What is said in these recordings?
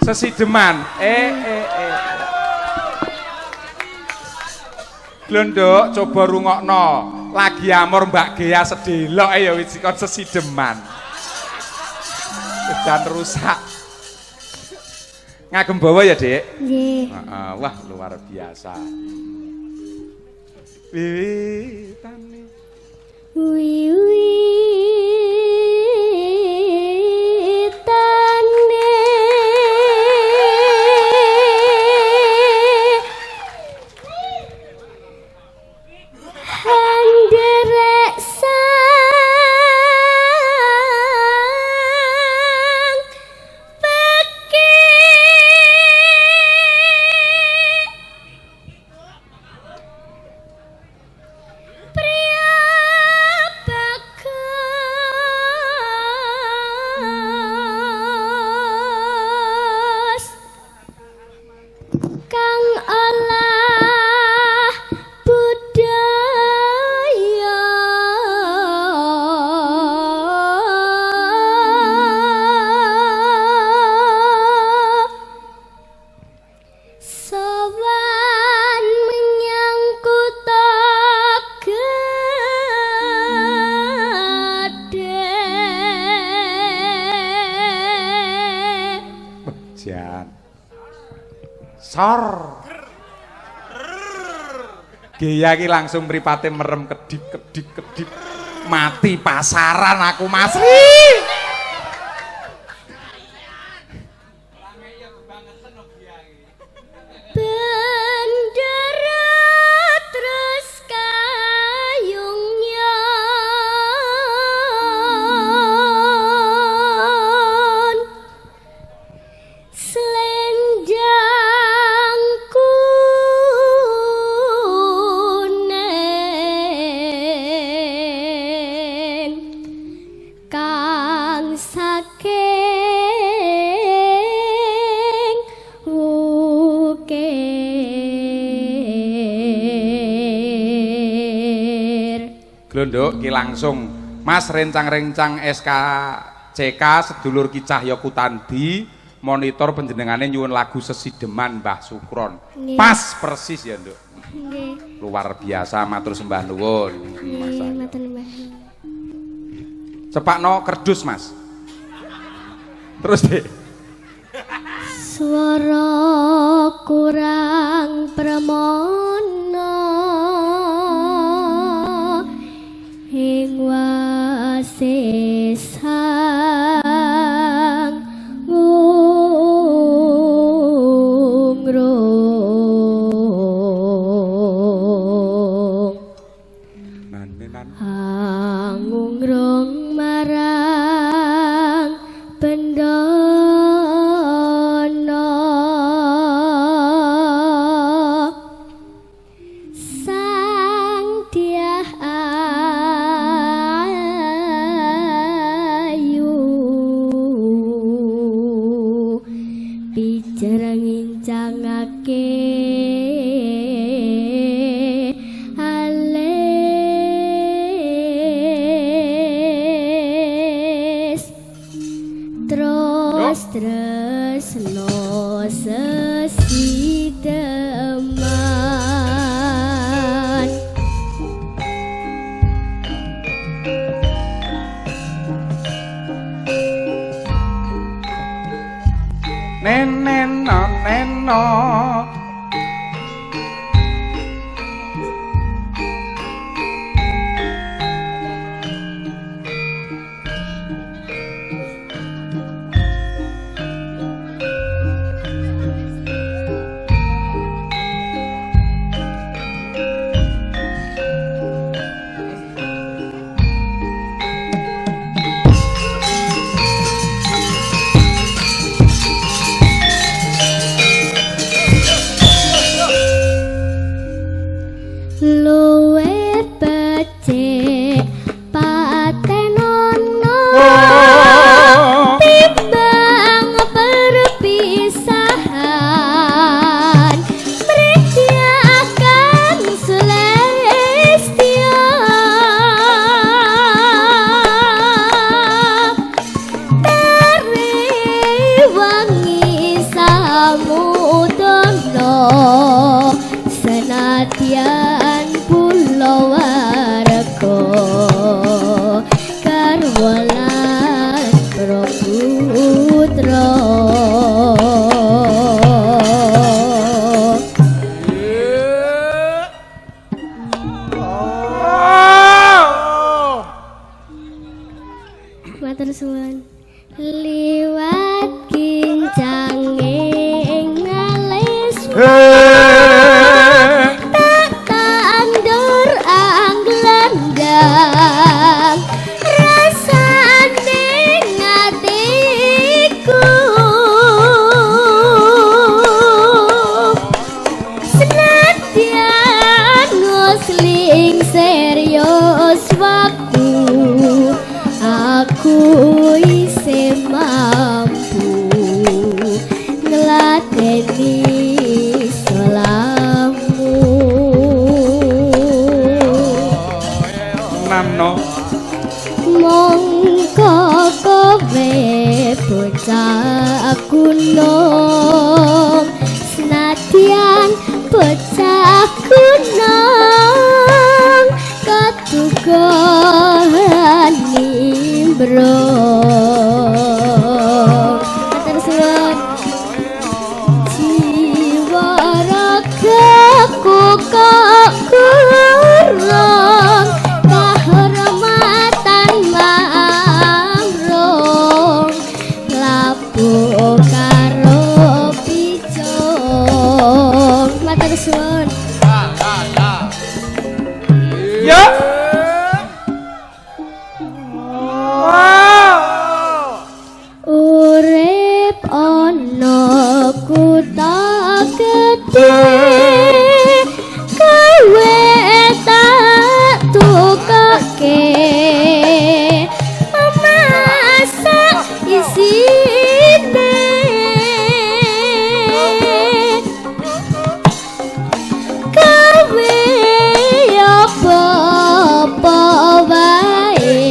Sesideman. Eh eh eh. Glondok coba rungokno. Lagi amor Mbak Gea sedelok ya wis kon sesideman. Dan rusak. Ngagem bawa ya, Dik? Nggih. Heeh, wah luar biasa. Wiwitane Wiwitane handerek sang pekik priya bagus kang olah budaya sowan menyang kutha gedhe. Jan. Sor. Gea iki langsung mripate merem kedip kedip kedip. Mati pasaran aku Mas Ri. Bendera terus kayungnya selendang kuning kang saking wukir. Glondok ki langsung Mas rencang-rencang SKCK sedulur Ki Cahya Kutandi monitor panjenengane nyuwun lagu Sesideman Mbah Sukron. Nggih. Pas persis ya, Nduk. Nggih. Luar biasa matur sembah nuwun. Mas Nggih, Cahya. matur nuwun. Cepakno kerdus, Mas. Terus, Dik. Swara kurang premana ing wasesang ngungrung Nanenan. Angungrung marang bendana sang Dyah Ayu pijer ngincangake alis terus tresno sesideman. Neneno neno. samudana senadyan kulawarga garwa lan putra. Matur suwun. Liwat kincange ngalis tak tandur anglandang rasane ngatiku senadyan ngosling serius waktu aku isih mampu ngladeni salahmu. Nano mongko kowe bocah gunung senadyan bocah gunung ketugan nimbrung. Matur suwun. Jiwa ragaku kok kurang kahormatan mamrung labuh karo picung. Matur suwun. Ya. Urip ana kutha gedhe kowe tak tukoke masak isine kowe apa-apa wae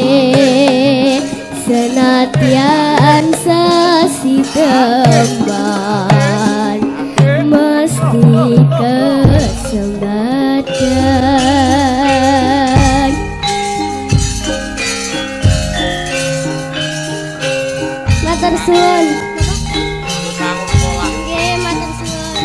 senadyan sesideman mesti kesembadan. Matur suwun. Nggih, matur suwun.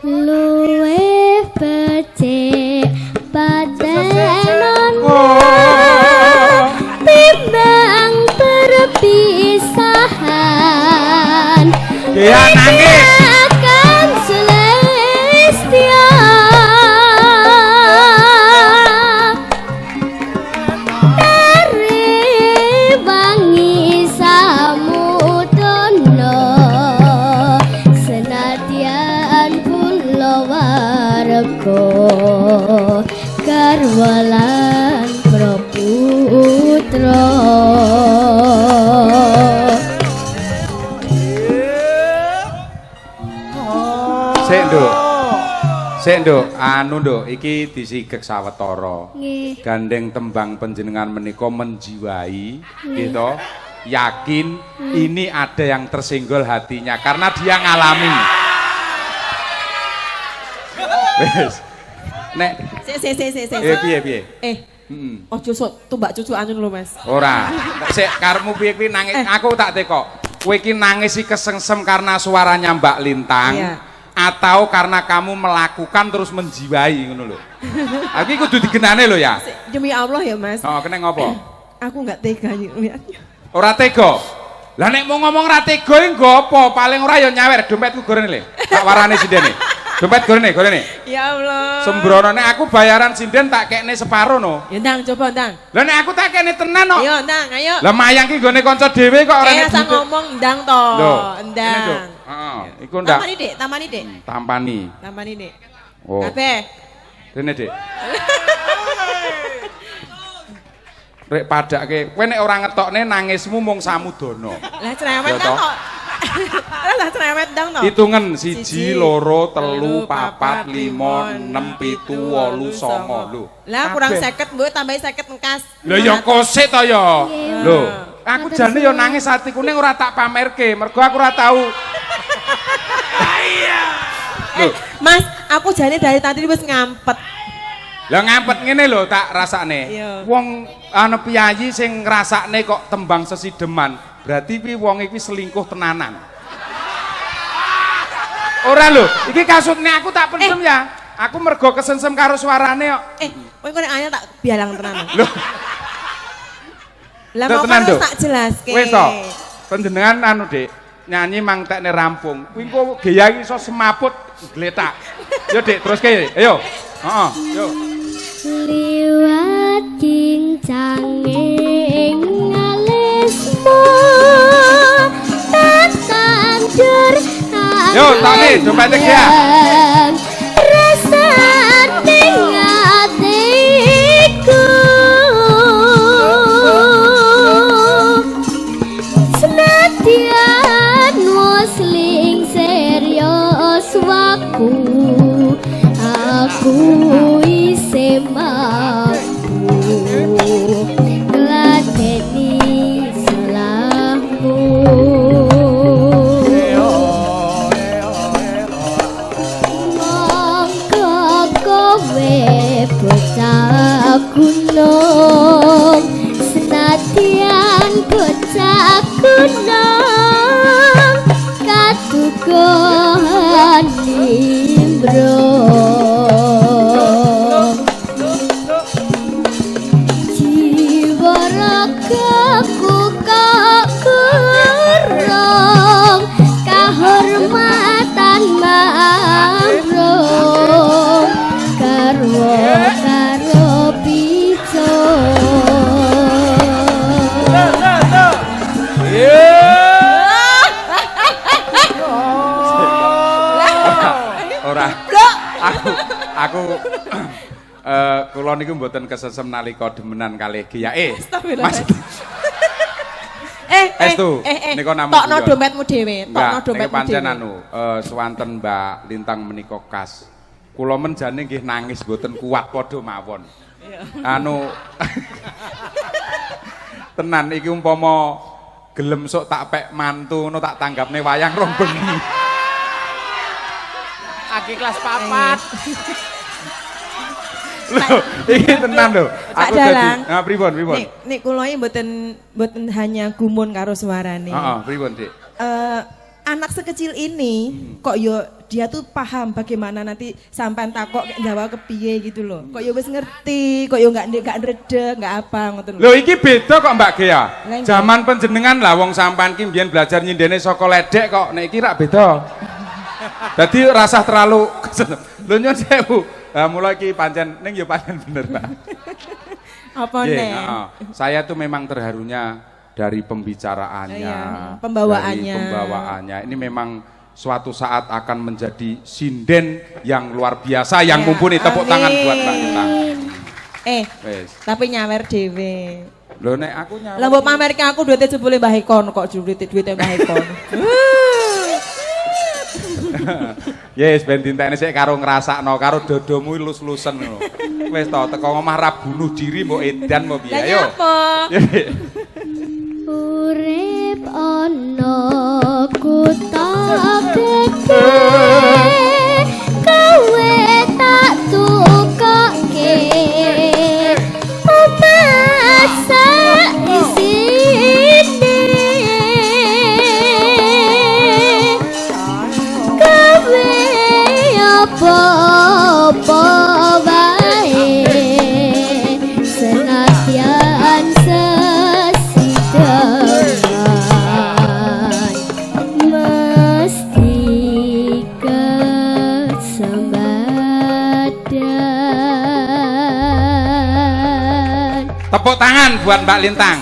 Luwih becik patenan timbang perpisahan. Dia nangis. Akan celestia dari wangi samudana senadyan kulawarga garwa lan putra. Sik, Nduk. Sik, Nduk, anu, Nduk, iki disigek sawetara. Nggih. Gandeng tembang panjenengan menika menjiwai, gitu. Yakin ini ada yang tersenggol hatinya karena dia ngalami. Wes. Nek Sik sik sik sik sik. Piye piye? Heeh. Ojo sok tumbak cucukan lho, Mas. Ora. Sik karepmu piye kuwi nangis aku tak tekok. Kowe iki nangis iki kesengsem karena suaranya Mbak Lintang. Iya. Atau karena kamu melakukan terus menjiwai ngono lho. Aku iki kudu digenane lho ya. Demi Allah ya, Mas. Heeh, kena ngopo? Aku nggak tega ngeliatnya. Ora tega. Lah nek mau ngomong ora tega iki nggo apa? Paling ora ya nyawer dompetku gorene le. Tak warane sindene. Dompet gorene, gorene. Ya Allah. Sembrono nek aku bayaran sinden tak kekne separo no. Ya ndang coba ndang. Lah nek aku tak kekne tenan no. Ayo ndang, ayo. Lah mayang ki nggone kanca dhewe kok ora nek duit. Ngomong ndang to. Ndang. Heeh, iku ndak. Tampani, Dik, tampani, Dik. Tampani. Tampani, Dik. Oh. Kabeh. Rene, Dik. Rek padake, kowe nek ora ngetokne nangismu mung samudana. Lah cerewet Ya toh. kan kok. Lah cerewet dong to. Hitungan 1 2 3 4 5 6 7 8 9 lho. Lah kurang Kabeh. 50, mbok tambahi 50 engkas. Lho ya kosek to ya. Nggih. Lho, aku jane ya nangis atiku ning ora tak pamerke, mergo aku ora tau. Eh, Mas, aku jane dari tadi wis ngampet. Lah ngampet ngene lho tak rasakne. Iya. Wong ana piyayi sing ngrasakne kok tembang sesideman, berarti kuwi wong iki selingkuh tenanan. Ora lho, iki kasutne aku tak pendem ya. Aku mergo kesensem karo suarane kok. Eh, kowe kok nek anyar tak bialang tenan. Lho, Lah Lho, mau tenan, kan Nduk. wis tak jelaske. Wis to. Panjenengan anu Dik, nyanyi mang tekne rampung. Kuwi engko geya iki iso semaput gletak. Yo Dik, teruske. Ayo. Heeh, yo. Liwat kincange ngalismu tatandur. Yo, tani, dompete Gea. Rasane atiku senadyan wis serius waku aku isih mampu ngladeni salahmu. Monggo kowe bocah gunung, senadyan bocah gunung kadukuhan nimbrung. Jiwa ragaku kok kurang kahormatan mamrung garwa karo picung. Ora. Aku kula niku mboten kesesem nalika demenan kalih Geyake. Mas Eh, eh, Estu, eh, eh. nika namung Tokno guyon. dompetmu dhewe, tokno Enggak, niki dompetmu pancen dhewe. anu swanten Mbak Lintang menika kas. Kula men jane nggih nangis mboten kuat padha mawon. Anu tenan iki umpama gelem sok tak pek mantu ngono tak tanggapne wayang rong bengi. Aki kelas 4. Lho, iki tenan lho. Pak Aku dadi Dalang. Nah, pripun, pripun? Nek nek kula iki mboten hanya gumun karo suarane. Heeh, pripun, Dik? Anak sekecil ini kok yo dia tuh paham bagaimana nanti sampean takok kayak jawab kepiye gitu loh. Kok yo wis ngerti, kok yo nggak ndredeg, nggak apa ngoten lho. Lho iki beda kok Mbak Gea. Lah, nggih. Zaman panjenengan lah wong sampean ki mbiyen belajar nyindene saka ledek kok, nek iki rak beda. Dadi rasah terlalu lho nyun sewu. Lah mula iki pancen ning ya pancen bener, Mbak. Apa Nggih, nek? heeh. Saya tuh memang terharunya dari pembicaraannya, Iya, pembawaannya. dari pembawaannya. Ini memang suatu saat akan menjadi sinden yang luar biasa yang Ya, mumpuni. Tepuk tangan buat Mbak amin. Lintang. Eh, Wis. tapi nyawer dhewe. Lho nek aku nyawer. Lah mbok pamerke aku duwite jebule Mbah Eko kok duwite Mbah Eko. Yes, ben dintekne sik karo ngrasakno karo dodomu lus-lusen ngono. Wis to teko omah ra bunuh diri mbok edan mbok piye. Lah Ayo. nyapa? Urip ana kutha gedhe kowe tak tukoke omah sak isine kowe apa-apa wae senadyan sesideman mesti kesembadan. Tepuk tangan buat Mbak Lintang.